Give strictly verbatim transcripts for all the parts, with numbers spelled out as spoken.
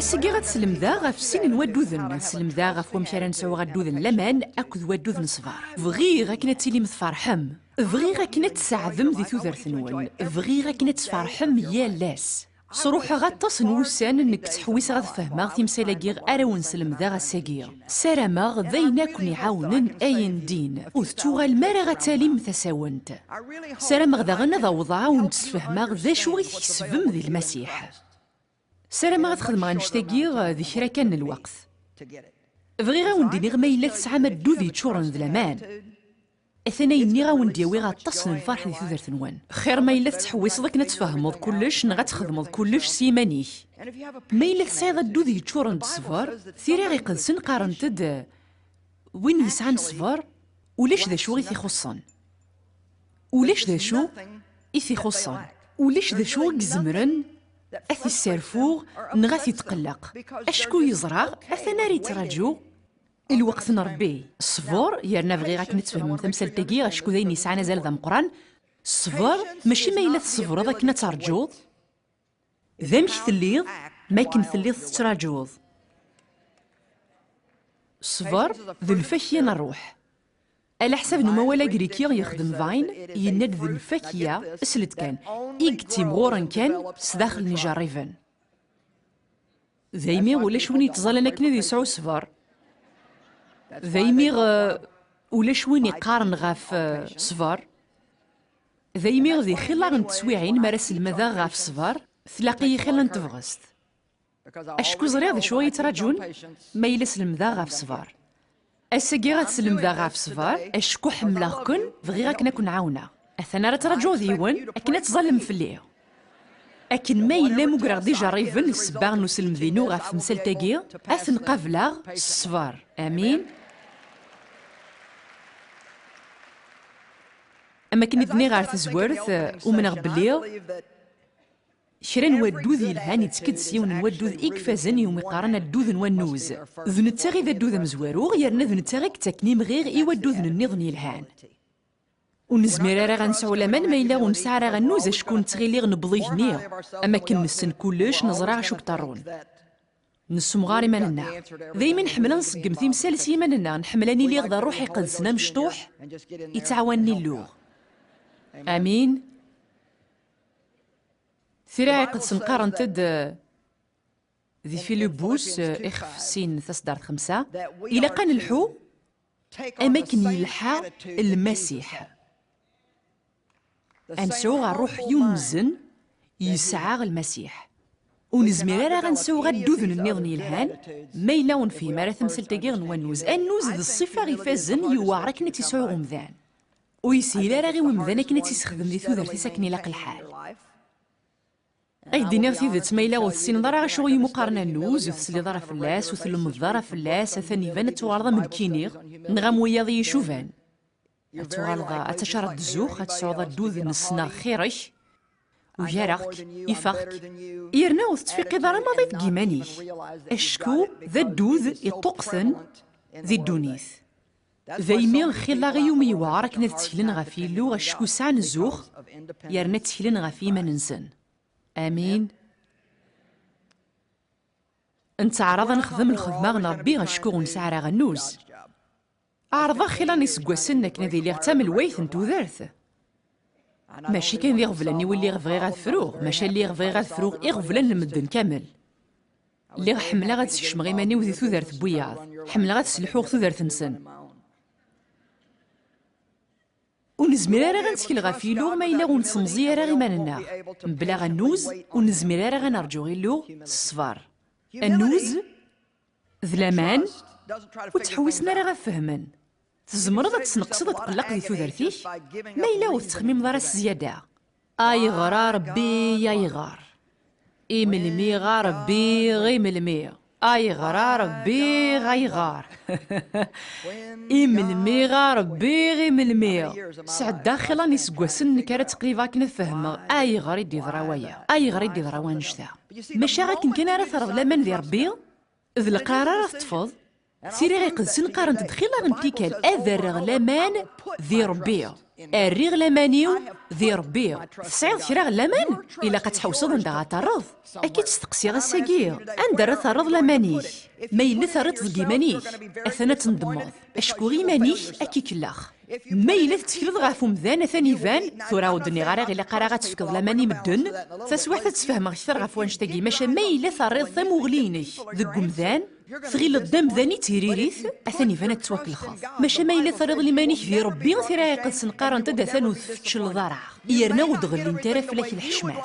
Ass-agi ad slemdeɣ ɣef sin n wadduden, ad slemdeɣ ɣef wamek ara nesɛu addud n laman akked waddud n ṣṣber. Bɣiɣ akken ad tilim tferḥem. Bɣiɣ akken ad tseɛdem di tudert-nwen. Bɣiɣ akken ad tferḥem yal ass. Sruḥeɣ aṭas n wussan nekk ttḥewwiseɣ ad fehmeɣ timsal-agi ara wen-slemdeɣ ass-agi. Sarameɣ d ayen akk n-iɛawnen ayen din, ur tettuɣalem ara ad talim tasawent. Sarameɣ daɣen ad awḍeɣ ad wen-d-sfehmeɣ d acu i tkesbem di Lmasiḥ. Sarameɣ ad xedmeɣ annect-agi di kra kan n lweqt. Bɣiɣ ad wen-d-iniɣ ma yella tesɛam addud yeččuren d laman. Atan ayen nniɣ ad wen-d-yawi aṭas n lferḥ di tudert-nwen. Xir ma yella tettḥewwiseḍ akken ad tfehmeḍ kullec neɣ ad txedmeḍ kullec s yiman-ik. Ma yella tesɛiḍ addud yeččuren d ṣṣber, Tira Iqedsen qqarent-d, win yesɛan ṣṣber, ulac d acu i t-ixuṣṣen. Ulac d acu i t-ixuṣṣen. Ulac d acu i izemren ad t-isserfuɣ neɣ ad t-itqelleq. Acku yeẓra atan ara yettraǧu lweqt n Ṛebbi. Ṣṣber, yerna bɣiɣ akken ad tfehmem tamsalt-agi, acku d ayen yesɛan azal d ameqqran. Ṣṣber, mačči ma yella tṣebreḍ akken ad terǧuḍ. D amek telliḍ mi akken telliḍ tettraǧuḍ? Ṣṣber d lfakya n ṛṛuḥ. Ɛla ḥsab n umawal agriki yexdem Vine, yenna-d d lfakya, slet kan, i yettimɣuren kan sdaxel n ijerriben. Daymi ulac win yettẓallan akken ad yesɛu ṣṣber. Daymi, eh, ulac win iqqaren ɣef, eh, ṣṣber. Daymi di xilla n teswiɛin mi ara selmadeɣ ɣef ṣṣber, tlaq-iyi xilla n tebɣest. Acku ẓriɣ d acu i yi-yettraǧun ma yella selmdeɣ ɣef ṣṣber. Ass-agi ad selmdeɣ ɣef ṣṣber, acku ḥemmleɣ-ken, bɣiɣ akken ad ken-ɛawneɣ. Atan ara ttraǧuɣ d yiwen akken ad tẓallem fell-i. Akken ma yella mmugreɣ-d ijerriben, ssebba n uselmed-inu ɣef temsalt-agi, ad ten-qableɣ s ṣṣber. Amin. Am akken i d-nniɣ ɣer tezwert, umneɣ belli kra n waddud yelhan yettekk-d s yiwen n waddud i ifazen iwumi qqaren addud n wannuz. D netta i d addud amezwaru, yerna d netta i yettaken imɣi i wadduden nniḍen yelhan. Ur nezmir ara ad nesɛu laman ma yella ur nesɛi ara annuz, acku nettɣili newweḍ igenni. Am akken nessen kullec, neẓra acu yeḍerrun. Nessemɣar iman-nneɣ. Daymi nḥemmel ad nṣeggem timsal s yiman-nneɣ, nḥemmel ad nili d ṛṛuḥ iqedsen amecṭuḥ yettɛawanen illu. Amin. Tira Iqedsen qqarent-d, eh, di Filibus, eh, ixef sin taṣeddart xemsa, ilaq ad nelḥu am akken yelḥa Lmasiḥ. Ad nesɛu ṛṛuḥ yunzen yesɛa Lmasiḥ. Ur nezmir ara ad nesɛu adduden nniḍen yelhan ma yella ur nefhim ara tamsalt-agi n wannuz. Annuz d ṣṣifa ifazen yewɛer akken ad tt-yesɛu umdan. Ur yeshil ara i umdan akken ad tt-yessexdem di tudert-is akken ilaq lḥal. Ad k-d-iniɣ tidet, ma yella ur tessineḍ ara acu iwumi qqaren annuz, ur tesliḍ ara fell-as, ur tlemmdeḍ ara fell-as, atan iban ad tuɣaleḍ am nekkini, neɣ am wiyaḍ i yi-icuban. Ad tuɣaleḍ, ad tacareḍ d zzux, ad tesɛuḍ addud n ssneɣ xir-ik, ugareɣ-k, ifeɣ-k. Yerna ur tettfiqiḍ ara maḍi deg yiman-ik. Acku d addud iṭuqten di ddunit. Daymi xilla i yumi yewɛer akken ad tteklen ɣef Yillu, acku sɛan zzux, yerna tteklen ɣef yiman-nsen. Amin. Nettaɛraḍ ad nexdem lxedma n Ṛebbi acku ur nesɛi ara annuz. Ɛerḍeɣ xilla n iseggasen akken ad iliɣ d tamelwayt n tudert. Mačči kan d iɣeblan-iw i lliɣ bɣiɣ ad fruɣ, maca lliɣ bɣiɣ ad fruɣ iɣeblan n medden kamel. Lliɣ ḥemmleɣ ad skecmeɣ iman-iw di tudert n wiyaḍ. Ḥemmleɣ ad sselḥuɣ tudert-nsen. Ur nezmir ara ad nettkel ɣef Yillu ma yella ur nesemẓi ara iman-nneɣ. Mebla annuz, ur nezmir ara ad nerǧu Illu s ṣṣber. Annuz d laman ur ttḥewwisen ara ad fehmen. Tzemreḍ ad tesneqseḍ atqelleq di tudert-ik ma yella ur tettxemmimeḍ ara s zzyada. Ayɣer a Ṛebbi, ayɣer? I melmi a Ṛebbi, i melmi? Ayɣer a Ṛebbi, ayɣer? I melmi a Ṛebbi, i melmi? Sɛeddaɣ xilla n iseggasen nekk ara ttqellibeɣ akken ad fehmeɣ ayɣer i d-yeḍra waya, ayɣer i d-yeḍra wannect-a. Maca akken kan ara terreḍ laman di Ṛebbi, d leqrar ara teṭṭfeḍ, Tira Iqedsen qqarent-d xilla n tikkal: "Ad rreɣ laman di Ṛebbi." Rriɣ laman-iw di Ṛebbi. Tesɛiḍ kra n laman? Ilaq ad tḥewseḍ anda ara terreḍ. Ad k-id-steqsiɣ ass-agi, anda ara terreḍ laman-ik? Ma yella terriḍ deg iman-ik, atan ad tendemmeḍ. Acku iman-ik ad k-ikellex. Ma yella tettekleḍ ɣef umdan, atan iban, tura ur d-nniɣ ara ilaq ara ad tefkeḍ laman i medden, taswiɛt ad d-sfehmeɣ kter ɣef wannect-agi, maca ma yella terriḍ tamuɣli-inek deg umdan, tɣileḍ d amdan i d tiririt, atan iban ad tettwakellxeḍ. Maca ma yella terriḍ liman-ik di Ṛebbi, tira iqedsen qqarent-d atan ur tfeččleḍ ara, yerna ur d-ɣellint ara fell-ak lḥecmat.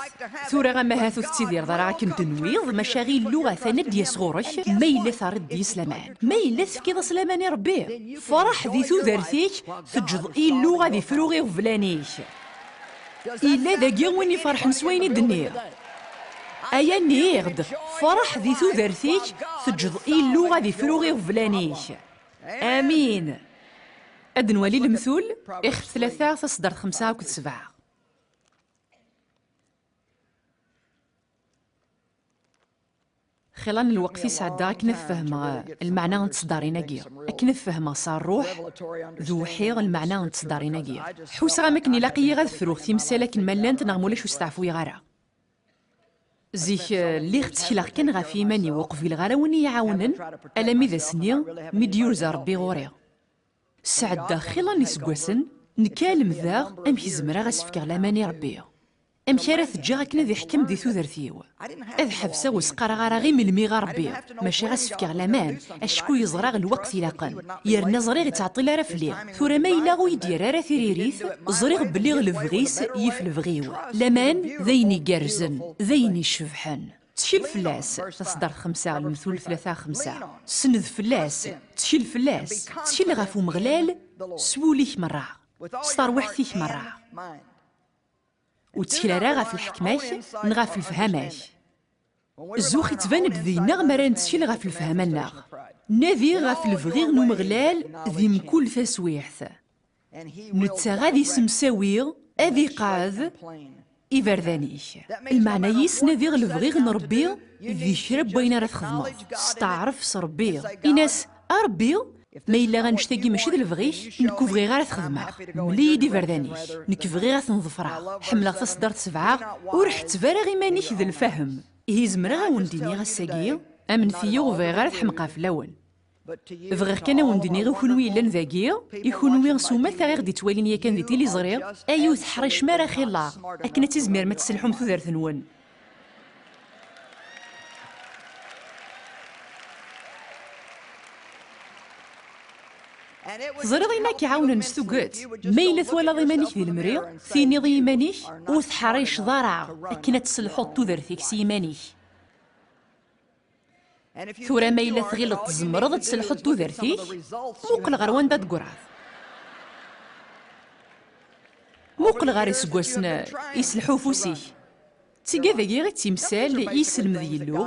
Tura amahat ur tettidireḍ ara akken tenwiḍ, maca Illu atan ad d-yas ɣur-k, ma yella terriḍ deg-s laman. Ma yella tefkiḍ-as laman i Ṛebbi, ferḥ di tudert-ik, teǧǧeḍ Illu ad ifru iɣeblan-ik. Yella dagi win iferḥen s wayen i d-nniɣ? Aya nniɣ-d, ferḥ di tudert-ik, teǧǧeḍ Illu ad ifru iɣeblan-ik. Amin. Ad nwali lemtul, Ixef tlata, taseddart xemsa akked sebɛa. Xilla n lweqt i sɛeddaɣ akken ad fehmeɣ lmeɛna n tseddarin-agi, akken ad fehmeɣ s ṛṛuḥ d uwḥiɣ lmeɛna n tseddarin-agi. Ḥusseɣ am akken ilaq-iyi ad fruɣ timsal akken ma llant neɣ ma ulac ur steɛfuyeɣ ara. Zik, eh, lliɣ ttekleɣ kan ɣef yiman-iw, ur qbileɣ ara win i yi-iɛawnen, alammi d ass-nni mi d-yurza Ṛebbi ɣur-i. Sɛeddaɣ xilla n iseggasen, nekk a lemdeɣ amek zemreɣ ad s-fkeɣ laman i Ṛebbi. Amek ara t-ǧǧeɣ akken ad iḥkem di tudert-iw? Ad ḥebseɣ ur s-qqareɣ ara i melmi ɣer Ṛebbi, maca ad s-fkeɣ laman, acku yeẓra lweqt ilaqen. Yerna ẓriɣ ur yettɛeṭṭil ara fell-i. Tura ma yella ur yi-d-yerra ara tiririt, ẓriɣ belli lebɣi-s yif lebɣi-w. Laman d ayen igerrzen, d ayen icebḥen. Ttkel fell-as, taseddart xemsa, lemtul tlata xemsa. Senned fell-as, ttkel fell-as, ttkel ɣef Umeɣlal s wul-ik merra, s terwiḥt-ik merra. Ur ttkel ara ɣef lḥekma-k neɣ ɣef lefhama-k. Zzux ittban-d dinna mi ara nettkel ɣef lefhama-nneɣ. Nadi ɣef lebɣi n Umeɣlal di mkul taswiɛt. Netta ad isemsawi, ad iqeɛɛed iberdan-ik. Lmeɛna-is nadi lebɣi n Ṛebbi di kra n wayen ara txedmeḍ. Steɛṛef s Ṛebbi. Ini-as, a Ṛebbi, ma yella annect-agi mačči d lebɣi-k, nekk ur bɣiɣ ara ad t-xedmeɣ. Mel-iyi-d iberdan-ik. Nekk bɣiɣ ad ten-ḍefreɣ. Ḥemmleɣ taseddart sebɛa, ur ḥetteb ara iman-ik d lfahem. Ihi zemreɣ ad wen-d-iniɣ ass-agi, amnet-iyi ur bɣiɣ ara ad ḥemqeɣ fell-awen. Bɣiɣ kan ad wen-d-iniɣ i kunwi yellan dagi, i kunwi s umata i ɣ-d-ittwalin yakan di tiliẓri, ay ur teḥricem ara xilla, akken ad tizmirem ad tesselḥum tudert-nwen. Teẓriḍ ayen ad k-iɛawnen s tuget? Ma yella twalaḍ iman-ik di lemri, tiniḍ i yiman-ik, ur teḥriceḍ ara akken ad tesselḥuḍ tudert-ik s yiman-ik. Tura ma yella tɣileḍ tzemreḍ ad tselḥuḍ tudert-ik, muqel ɣer wanda d-teggreḍ. Muqel ɣer iseggasen iselḥu ufus-ik. D tiga dagi i d timsal i yesselmed Yillu.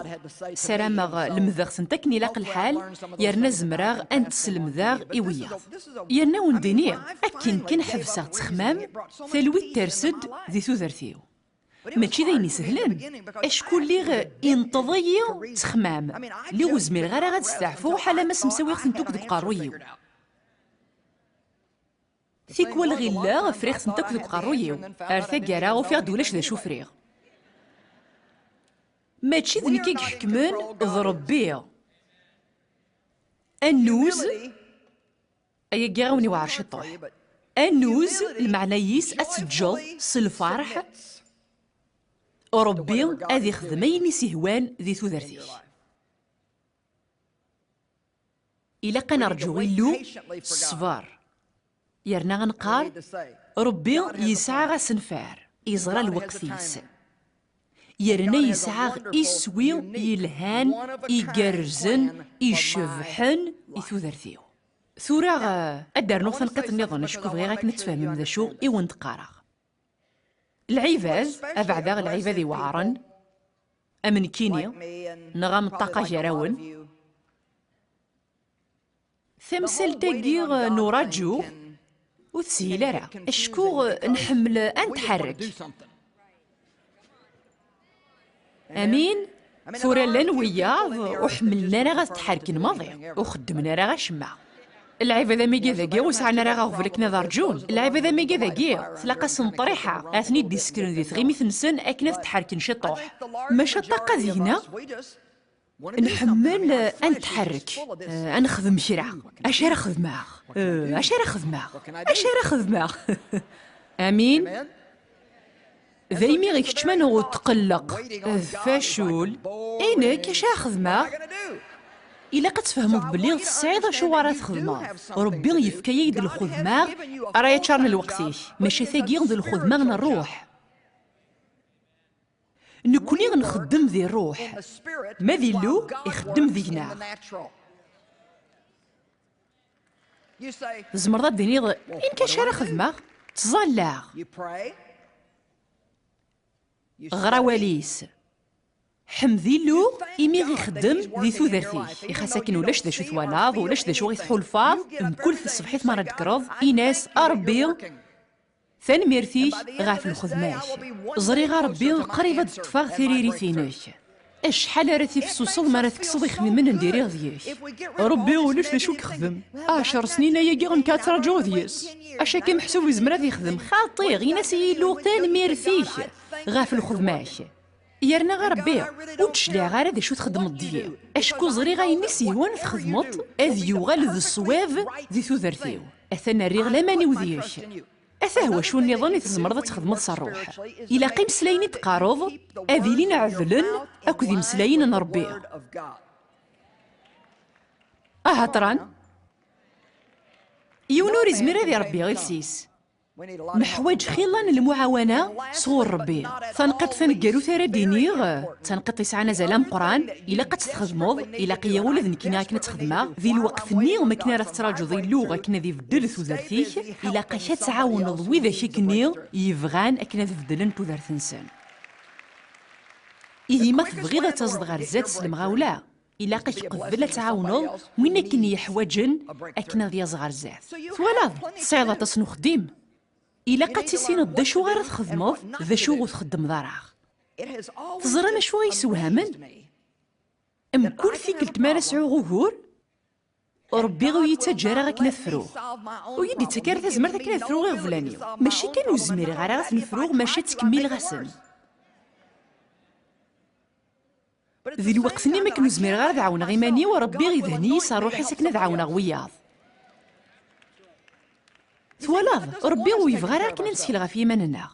Sarameɣ lemdeɣ-tent akken ilaq lḥal, yerna zemreɣ ad n-tt-slemdeɣ i wiyaḍ. Yerna wen-d-iniɣ, akken kan ḥebseɣ ttexmam, talwit ters-d di tudert-iw. Mačči d ayen isehlen, acku lliɣ inṭeḍ-iyi ttexmam. Lliɣ ur zmireɣ ara ad steɛfuɣ ḥala ma semsawiɣ-tent akk deg uqerruy-iw. Tikwal ɣilleɣ friɣ-tent akk deg uqerruy-iw. Ar taggara ufiɣ-d ulac d acu friɣ. Mačči d nekk i iḥekmen, d Ṛebbi. Annuz, ayagi a wen-iwɛer ciṭuḥ. Annuz, lmeɛna-is ad teǧǧeḍ s lferḥ Ṛebbi ad ixdem ayen i s-ihwan di tudert-ik. Ilaq ad nerǧu Illu s ṣṣber. Yerna ad neqqar, Ṛebbi yesɛa asenfar, iẓra lweqt-is. Yerna yesɛa iswi yelhan, igerrzen, icebḥen i tudert-iw. Tura, eh, ad d-rnuɣ tanqiḍt nniḍen, acku bɣiɣ akken ad tfehmem d acu i wen-d-qqareɣ. Lɛibad, abeɛda lɛibad iweɛṛen, am nekkini, neɣ am ṭṭaqa gar-awen. Tamsalt-agi n uraǧu ur teshil ara, acku nḥemmel ad netḥerrek. Amin? Tura llan wiyaḍ ur ḥemmlen ara ad tḥerken maḍi, ur xeddmen ara acemma. Lɛibad am igad-agi ur sɛan ara aɣbel akken ad rǧun. Lɛibad am igad-agi tlaq-asen ṭriḥa, ad ten-id-isekren di tɣimit-nsen akken ad tḥerken ciṭuḥ. Maca ṭṭaqa deg-neɣ, nḥemmel, eh, ad netḥerrek, eh, ad nexdem kra. Acu ara xedmeɣ? Eh, acu ara xedmeɣ? Acu ara xedmeɣ? Amin. Daymi i kečč ma neɣ ur tqelleq d facul, i nekk acu ara xedmeɣ? Ilaq ad tfehmeḍ belli tesɛiḍ acu ara txedmeḍ. Ṛebbi yefka-yak-d lxedma ara yaččaren lweqt-ik, maca tagi d lxedma n ṛṛuḥ. Nekkni nxeddem di ṛṛuḥ, ma d Illu ixeddem deg-neɣ. Tzemreḍ ad d-tiniḍ, i nekk acu ara xedmeɣ? Ttẓallaɣ. Ɣer awal-is. Ḥmed Illu imi ɣ-ixeddem di tudert-ik. Ixas akken ulac d acu twalaḍ, ulac d acu i tḥulfaḍ, mkul taṣebḥit mi ara d-tekkreḍ, in-as, a Ṛebbi, tanemmirt-ik ɣef lxedma-k. Ẓriɣ a Ṛebbi qrib ad d-ṭṭfeɣ tiririt-inek. Acḥal ara tifsuseḍ mi ara tekkseḍ ixemmimen n diri deg-k? Ṛebbi ulac d acu yexdem. Ɛecr snin ayagi nekk ad ttṛaǧuɣ deg-s. Acu akka meḥsub izmer ad yexdem? Xaṭi, in-as i Yillu tanemmirt-ik ɣef lxedma-k. Yerna a Ṛebbi, ur d-cliɛeɣ ara d acu txeddmeḍ deg-i. Acku ẓriɣ ayen i s-yehwan txedmeḍ ad yuɣal d ṣṣwab di tudert-iw. Atan rriɣ laman-iw deg-k. Atah wacu nniḍen i tzemreḍ ad txedmeḍ s ṛṛuḥ. Ilaq imeslayen i d-teqqareḍ ad ilin ɛedlen akked imeslayen n Ṛebbi. Ahatran, yiwen ur izmir ad iṛebbi iles-is. Neḥwaǧ xilla n lmuɛawana sɣur Ṛebbi. Tanqiḍt taneggarut ara d-iniɣ, d tanqiḍt yesɛan azal ameqqran, ilaq ad tt-txedmeḍ, ilaq-iyi ula d nekkini akken ad tt-xedmeɣ, di lweqt-nni mi akken ara tettṛaǧuḍ Illu akken ad ibeddel tudert-ik, ilaq-ak ad tɛawneḍ widak akkenni yebɣan akken ad beddlen tudert-nsen. Ihi ma tebɣiḍ ad taẓeḍ ɣer zdat s lemɣawla, ilaq-ak qbel ad tɛawneḍ win akken yeḥwaǧen akken ad yaẓ ɣer zdat. Twalaḍ, tesɛiḍ aṭas n uxeddim. Ilaq ad tissineḍ d acu ara txedmeḍ, d acu ur txeddmeḍ ara. Teẓram acu i yi-sewhamen? Mkul tikkelt mi ara sɛuɣ ugur, Ṛebbi ur yi-ttaǧǧa ara akken ad fruɣ. Ur yi-d-ittak ara tazmert akken ad fruɣ iɣeblan-iw. Mačči kan ur zmireɣ ara ad ten-fruɣ, maca ttkemmileɣ-asen. Di lweqt-nni mi akken ur zmireɣ ara ad ɛawneɣ iman-iw, Ṛebbi idhen-iyi s ṛṛuḥ-is akken ad ɛawneɣ wiyaḍ. Twalaḍ, Ṛebbi ur yebɣi ara akken ad nettkel ɣef yiman-nneɣ.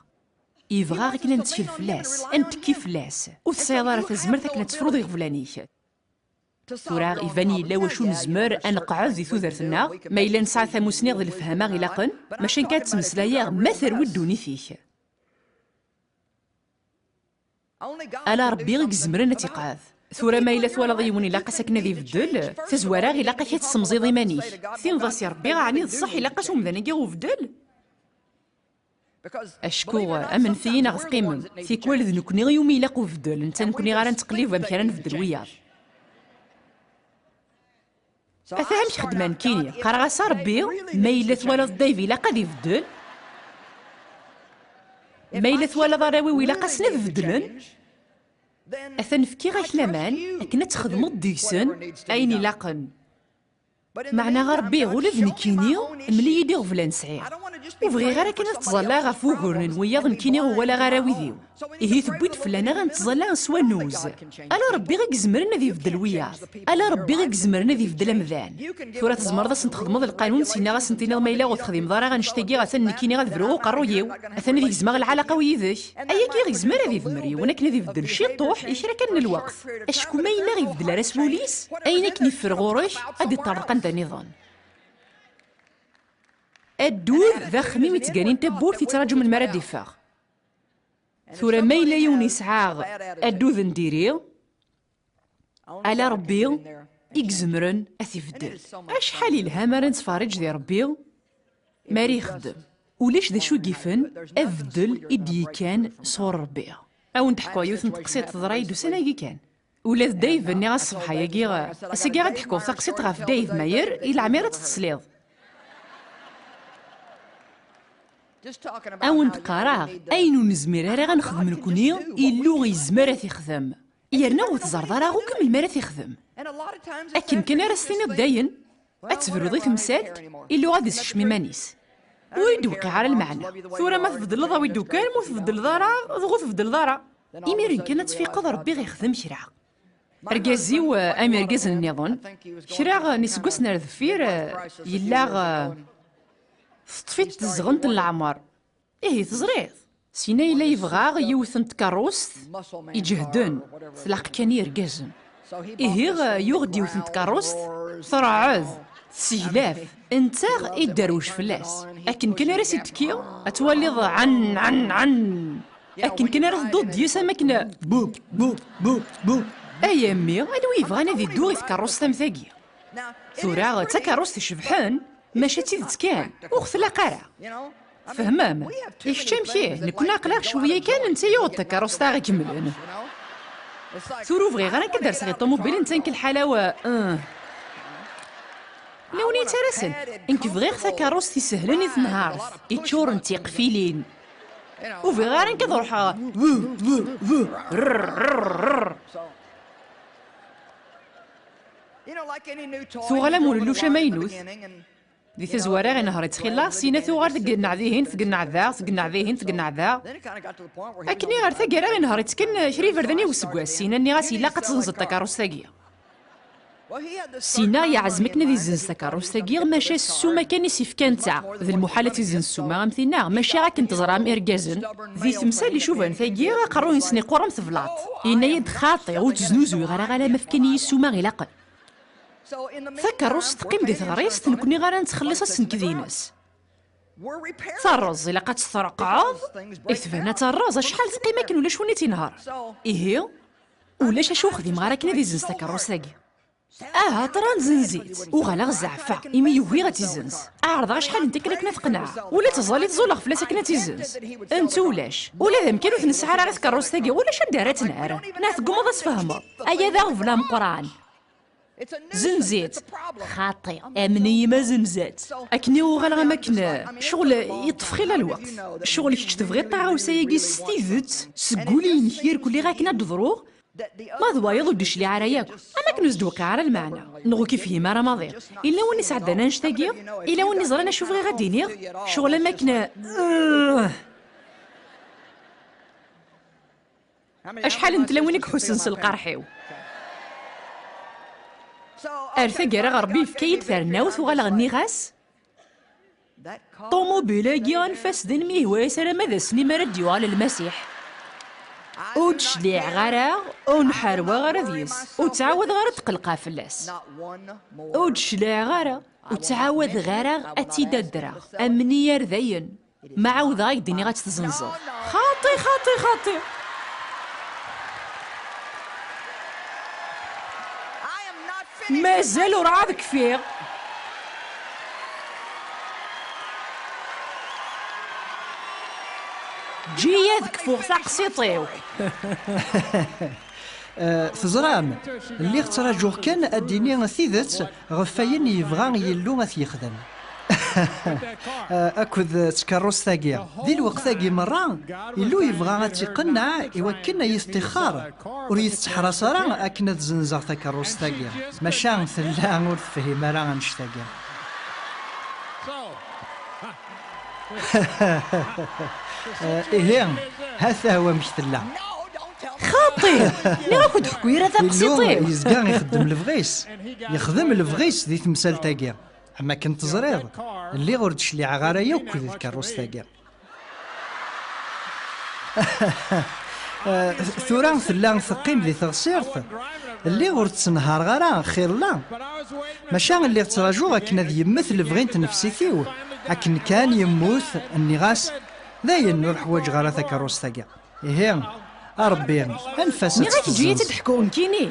Yebɣa akken ad nettkel fell-as, ad nettekki fell-as. Ur tesɛiḍ ara tazmert akken ad tefruḍ iɣeblan-ik. Tura, iban yella wacu nezmer ad neqɛed di tudert-nneɣ, ma yella nesɛa tamusni d lefhama ilaqen, maca nekk ad ttmeslayeɣ ma terwi ddunit-ik. Ala Ṛebbi i izemren ad tt-iqɛed. Tura ma yella twalaḍ yiwen ilaq-as akken ad ibeddel, tazwara ilaq-ak ad tessemẓiḍ iman-ik. Tinḍ-as i Ṛebbi, ɛni d ṣṣeḥ ilaq-as umdan-agi ubeddel? Acku amenfiyin ɣef qqimem, tikwal d nekkni iwumi ilaq ubeddel, netta nekkni ara nettqellib amek ara nbeddel wiyaḍ. Ata amek xeddmeɣ nekkini, qqareɣ-as a Ṛebbi, ma yella twalaḍ Dave ilaq ad ibeddel, ma yella twalaḍ arraw-iw ilaq-asen ad beddlen, atan fkiɣ-ak laman akken ad txedmeḍ deg-sen ayen ilaqen. Meɛna a Ṛebbi, ula d nekkini, mel-iyi-d iɣeblan sɛiɣ. Ur bɣiɣ ara kan ad ttẓallaɣ ɣef wuguren n wiyaḍ nekkini ur walaɣ ara wid-iw. Ihi tewwi-d fell-aneɣ ad nettẓalla s wannuz. Ala Ṛebbi i izemren ad ibeddel wiyaḍ. Ala Ṛebbi i izemren ad ibeddel amdan. Tura tzemreḍ ad sen-txedmeḍ lqanun, sinna ad sen-tiniḍ ma yella ur texdimeḍ ara annect-agi, atan nekkini ad bruɣ uqerruy-iw. Atan ad gezmeɣ lɛalaqa-w yid-k. Ayagi yezmer ad idmer yiwen akken ad ibeddel ciṭuḥ i kra kan n lweqt. Acku ma yella ibeddel ara s wul-is, ayen akken iffer ɣur-k ad iṭṭerḍeq anda nniḍen. Addud d axemmim i ttganin tawwurt, ittraǧu melmi ara d-iffeɣ. Tura ma yella yiwen yesɛa addud n diri, ala Ṛebbi i izemren ad t-ibeddel. Acḥal yelha mi ara nettferriǧ di Ṛebbi mi ara ixeddem. Ulac d acu i yifen abeddel i d-yekkan sɣur Ṛebbi. Ad wen-d-ḥkuɣ yiwet n teqsiṭ teḍra-yi-d ussan-agi kan. Ula d Dave, nniɣ-as ṣṣbeḥ-agi, ass-agi ad d-ḥkuɣ taqsiṭ ɣef Dave Mayer i leɛmir ad tt-tesliḍ. Ad wen-d-qqareɣ, ayen ur nezmir ara ad nexdem nekkni, Illu yezmer ad t-ixdem. Yerna ur teẓreḍ ara akk melmi ara t-ixdem. Akken kan ara s-tiniḍ dayen, ad tebruḍ i temsalt, illu ad isekcem iman-is. Ur yi-d-tewqiɛ ara lmeɛna. Tura ma tbeddleḍ, awi-d ukan, ma ur tbeddleḍ ara, dɣa ur tbeddleḍ ara. Imiren kan ad tfiqeḍ Rebbi ɣ-ixdem kra. Argaz-iw, eh, am irgazen nniḍen, kra n iseggasen ar deffir, eh, yella, eh, teṭṭef-it tezɣent n leɛmer. Ihi, teẓriḍ? Sina yella yebɣa yiwet n tkeṛṛust iǧehden, tlaq kan i yergazen. Ihi, eh, yuɣ-d yiwet n tkeṛṛust, tṛeɛɛed, tesseglaf, netta idderwec fell-as. Akken kan ara s-ittekki, ad twaliḍ ɛan, ɛan, ɛan. Akken kan ara tedduḍ deg-s am akken bu, bu, bu, bu. Ay a mmi, anwa yebɣan ad iddu i tkeṛṛust am tagi? Tura, d takeṛṛust icebḥen, maca d tidet kan, ur ɣ-tlaq ara. Tfehmem? I kečč amek ih? Nekkni aql-aɣ cwiya kan, netta yuɣ-d takeṛṛust ara ikemmlen. Tura ur bɣiɣ ara nekk ad d-rseɣ i ṭumubil, netta nekk lḥala-w, uh. Lawan yettarasen, nekk bɣiɣ takeṛṛust isehlen i tenhart, iččuren d tiqfilin. Ur bɣiɣ ara nekk ad ruḥeɣ. Tuɣal am ulelluc amaynut. Di tazwara, inehher ittxilla, sina tuɣal tgenneɛ dihin, tgenneɛ da, tgenneɛ dihin, tgenneɛ da. Akken i ɣer taggara, inehher ittekken kra iberdan i useggas, sina nniɣ-as ilaq ad tzenzeḍ takeṛṛust-agi. Sina yeɛzem akken ad izzenz takeṛṛust-agi, maca s ssuma kan i s-ifka netta. D lmuḥal ad tizzenz ssuma am tinna, maca akken teẓram irgazen, di temsal icuban tagi, aqerruy-nsen iqqur am teblaḍt. Yenna-yad xaṭi, ur tteznuzuyeɣ ara alamma fkan-iyi ssuma ilaqen. Takeṛṛust teqqim di teɣrist, nekkni ara nettxelliṣ asenked-ines. Tarreẓ, ilaq ad tt-treqqɛeḍ, i tebna tarreẓ, acḥal teqqim akken ulac win i tt-inehṛen. Ihi, ulac acu ur xdimeɣ ara akken ad izzenz takeṛṛust-agi. Aha, ṭṭran zenz-itt. Uɣaleɣ zeɛfeɣ, imi yugi ad tt-izzenz. Ɛerḍeɣ acḥal n tikkal akken ad t-qenɛeɣ. Ula d taẓallit ẓuleɣ fell-as akken ad tt-izzenz. Netta ulac. Ula d amkan ur t-nesɛi ara ɣer tkeṛṛust-agi, ulac anda ara tt-nerr. Neɣ teggummaḍ ad s-tfehmeḍ. Aya d aɣbel ameqqran. Zenz-itt. Xaṭi, amen-iyi ma zenz-itt. Akken i uɣaleɣ am akken, ccɣel yeṭṭef xilla lweqt. Ccɣel kečč tebɣiḍ taɣawsa-agi s tidet, seg wul-inek irkelli akken ad d-teḍru, ma d wayeḍ ur d-icliɛ ara yakk, am akken ur s-d-tewqiɛ ara lmeɛna, neɣ ur k-ifhim ara maḍi. Illa win isɛeddan annect-agi? Illa win iẓran acu bɣiɣ ad d-iniɣ? Ccɣel am akken, uh, acḥal n tlawin i iḥussen s lqerḥ-iw. Ar taggara Ṛebbi yefka-yi-d tarnawt, uɣaleɣ nniɣ-as, ṭumubil-agi anef-as din mi yehwa-yas alamma d ass-nni mi ara d-yuɣal Lmasiḥ. Ur d-cliɛeɣ ara, ur nḥarweɣ ara deg-s, ur ttɛawadeɣ ara ad tqelqeɣ fell-as. Ur d-cliɛeɣ ara, ur ttɛawadeɣ ara ad tt-id-addreɣ, amen-iyi ar dayen. Ma ɛawdeɣ ad k-d-iniɣ ad tt-tzenzeḍ. Xaṭi, xaṭi, xaṭi. Mazal ur ɛad kfiɣ. Ǧǧi-yi ad kfuɣ taqsiṭ-iw. Eh, teẓram, lliɣ ttrajuɣ kan ad d-tini tidet ɣef wayen yebɣa Yillu ad t-yexdem. Eh, akked tkeṛṛust-agi. Di lweqt-agi merra, Yillu yebɣa ad tt-iqenneɛ i wakken ad yi-teṭṭixxer, ur yi-tettḥeṛas ara akken ad zenzeɣ takeṛṛust-agi. Maca tella ur tefhim ara annect-agi. Eh, ihi, ha-t-a wamek tella. Xaṭi! Nniɣ-ak ur d-ḥekku ara Illu taqsiṭ-iw. Yezga ixeddem lebɣi-s. Yexdem lebɣi-s di temsalt-agi. Am akken teẓriḍ, lliɣ ur d-cliɛeɣ ara yakk di tkeṛṛust-agi. Eh, tura tella teqqim di teɣsirt. Lliɣ ur tt-ssenhareɣ ara, xilla. Maca lliɣ ttrajuɣ akken ad yemmet lebɣi n tnefsit-iw. Akken kan yemmut, nniɣ-as, dayen ur ḥwaǧeɣ ara takeṛṛust-agi. Ihi, a Ṛebbi, anef-as ad Nniɣ-ak eǧǧ-iyi-tt-id-ḥkuɣ nekkini.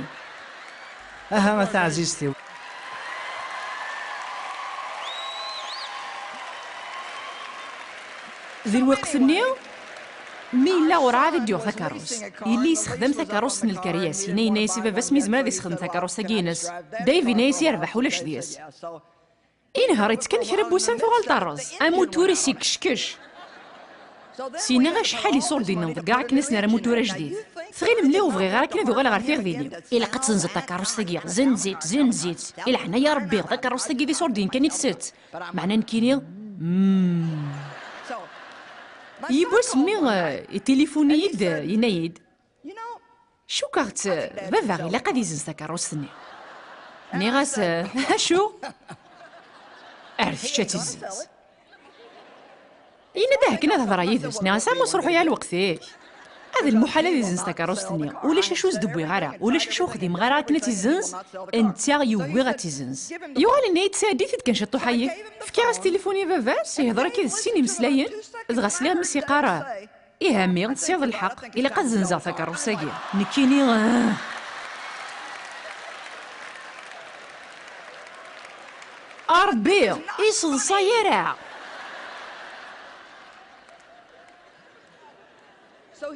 Aha a taɛzizt-iw. Di lweqt-nni, mi yella urɛad i d-yuɣ takeṛṛust, yelli yessexdam takeṛṛust n lkeryas. Yenna, yenna-yas i baba-s mi yezmer ad yessexdem takeṛṛust-agi-ines. Dave yenna-yas yerbeḥ ulac deg-s. Inehher-itt kan kra n wussan tuɣal terreẓ. Amutur-is ikkeckec. Syin-a acḥal iṣurdiyen nḍeggeɛ akken ad sen-rreɣ amutur ajdid. Tɣilem lliɣ ur bɣiɣ ara akken ad uɣaleɣ ɣer tiɣdin-iw. Ilaq ad tenzeḍ takeṛṛust-agi, zenz-itt, zenz-itt. I leɛnaya Ṛebbi, takeṛṛust-agi d iṣurdiyen kan i tsett. Meɛna nekkini, mm. Yiwwas mmi, eh, itilifuni-yi-d, eh, yenna-yi-d, Cukkeɣ-tt, baba ilaq ad izenz takeṛṛust-nni. Nniɣ-as, eh, acu? Ar kečč ad tt-izzenz. Yenna-d ahakken ad hedreɣ yid-s. Nniɣ-as, am ur sruḥuy ara lweqt-ik. Ad lmuḥal ad izenz takeṛṛust-nni. Ulac acu ur s-d-wwiɣ ara. Ulac acu ur xdimeɣ ara akken ad tt-izzenz. Netta yugi ad tt-izzenz. Yuɣal yenna-yi-d, sɛeddi-t-id kan ciṭuḥ-ayi. Fkiɣ-as tilifun i baba-s, ihder akka d sin imeslayen. Dɣa sliɣ mi s-iqqar, Ih a mmi, tesɛiḍ lḥeqq, ilaq ad zenzeɣ takeṛṛust-agi. Nekkini, ah. A Ṛebbi, ur yi-sseḍsay ara!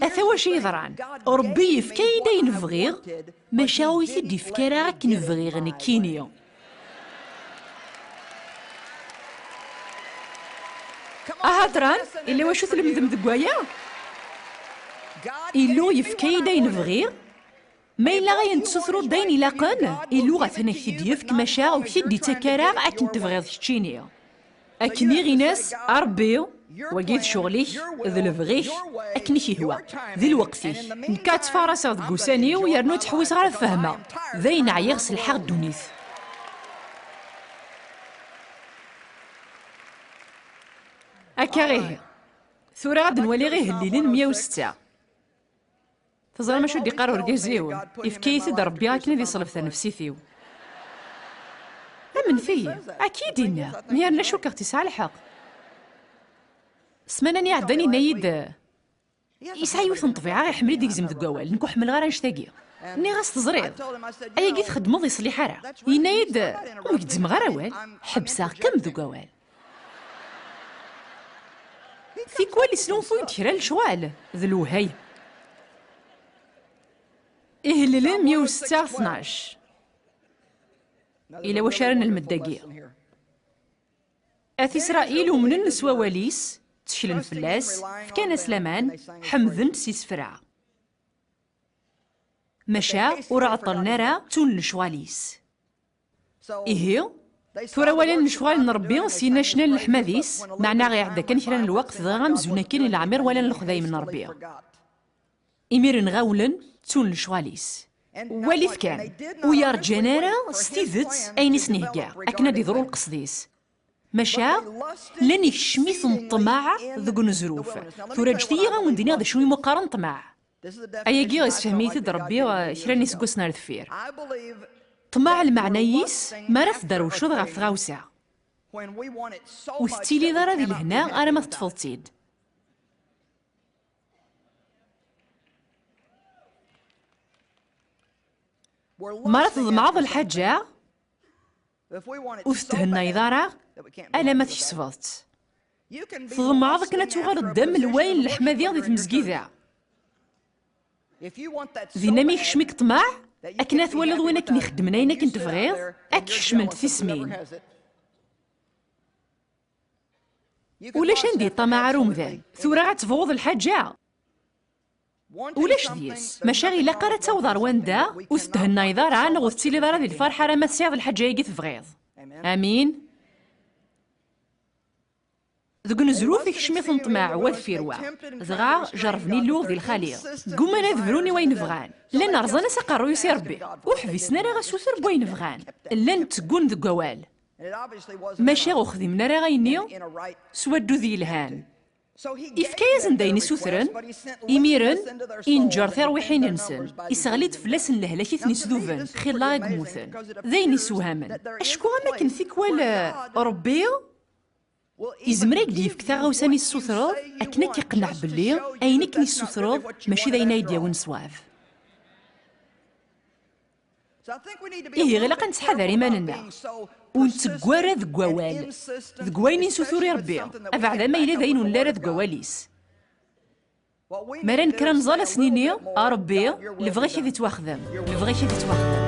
Ata wacu yeḍran. Ṛebbi yefka-yi-d ayen bɣiɣ, maca ur yi-t-id-yefki ara akken bɣiɣ nekkini. Aha ḍran, illa wacu tlemdem deg waya? Illu yefka-yi-d ayen bɣiɣ, ma yella ayen tessutreḍ d ayen ilaqen, Illu atan ak-t-id-yefk, maca ur k-t-id-ittak ara akken tebɣiḍ keččini. Akken i ɣin-as, a Ṛebbi, wagi d ccɣel-ik, d lebɣi-k, akken i k-ihwa, di lweqt-ik. Nekk ad ttfaraseɣ deg ussan-iw yernu ttḥewwiseɣ ara fehmeɣ. D ayen ɛyiɣ s lḥeɣ ddunit. Akka ihi. Tura ad nwali ihellilen meyya u setta. Teẓram acu d-iqqar urgaz-iw? Ifka-yi-t-id Ṛebbi akken ad iṣelleb tanefsit-iw. Amnet-iyi, akka i d-inna, yerna cukkeɣ-t isɛa lḥeqq. Ssmana-nni iɛeddan yenna-yi-d, yesɛa yiwet n ṭṭbiɛa iḥemmel ad igzem deg wawal, nekk ur ḥemmleɣ ara annect-agi. Nniɣ-as, teẓriḍ, ayagi txeddmeḍ iṣliḥ ara. Yenna-yi-d, ur m-gezzmeɣ ara awal, ḥebseɣ-kem deg wawal. Tikwal isnulfuy-d kra n lecɣal d lewhay. Ihellilen meyya u setta tnac. Ila wacu ara nelmed dagi. At Isṛayil umnen s wawal-is, tteklen fell-as, fkan-as laman, ḥemden s isefra. Maca ur ɛeṭṭlen ara, ttun lecɣal-is. Ihi, tura walan lecɣal n Ṛebbi, syin acnan leḥmad-is, meɛna iɛedda kan kra n lweqt, dɣa amzun akken i leɛmer walan lexdayem n Ṛebbi. Imiren ɣawlen, ttun lecɣal-is. Walit kan, ur yerǧan ara s tidet ayen i sen-ihegga, akken ad d-iḍru lqesd-is. Maca, llan ikcem-iten ṭṭmeɛ deg unezruf. Tura ǧǧet-iyi ad wen-d-iniɣ d acu i mu qqaren ṭṭmeɛ. Ayagi isefhem-it-id Ṛebbi, eh, kra n yiseggasen ar deffir. Ṭṭmeɛ lmeɛna-is mi ara tedderwceḍ ɣef tɣawsa. Ur tettiliḍ ara di lehna arma teṭṭfeḍ-tt-id. Mi ara tḍemɛeḍ lḥaǧa, ur tethennayeḍ ara alamma tkesbeḍ-tt. Tḍemɛeḍ akken ad tuɣaleḍ d amelway n leḥmadi di tmezgida. Dinna mi yekcem-ik ṭṭmeɛ, akken ad twaliḍ win akken ixeddmen ayen akken tebɣiḍ, ad k-kecment tismin. Ulac anda yeṭṭamaɛ ara umdan. Tura ad tebɣuḍ lḥaǧa. Ulac deg-s. Maca ilaq ara taweḍ ar wanda ur tethennayeḍ ara neɣ ur tettiliḍ ara di lferḥ ara ma tesɛiḍ lḥaǧa-agi tebɣiḍ. Amin. Deg unezruf ikcem-iten ṭṭmeɛ wa deffir wa. Dɣa jerrben Illu di lxali. Gguman ad brun i wayen bɣan. Llan rẓan-as aqerruy-is i Ṛebbi. Ur ḥbisen ara asuter n wayen bɣan. Llan tteggun deg wawal. Maca ur xdimen ara ayenni s waddud yelhan. Ifka-yasen-d ayen i sutren, imiren, inǧer tirwiḥin-nsen, iseɣli-d fell-asen lehlak i ten-isduben, xilla i yemmuten. D ayen isewhamen. Acku am akken tikwal, eh, Ṛebbi izmer ad k-d-yefk taɣawsa-nni tessutreḍ, akken ad k-iqenneɛ belli ayen akken i tessutreḍ mačči d ayen ay d-yawin ṣṣwab. Ihi ilaq ad nettḥadar iman-nneɣ. Ur nteggu ara deg wawal, deg wayen i nessutur i Ṛebbi, abeɛda ma yella d ayen ur nelli ara deg wawal-is. Mi ara nekker ad nẓal, ad s-nini, a Ṛebbi, lebɣi-k ad ittwaxdem, lebɣi-k ad ittwaxdem.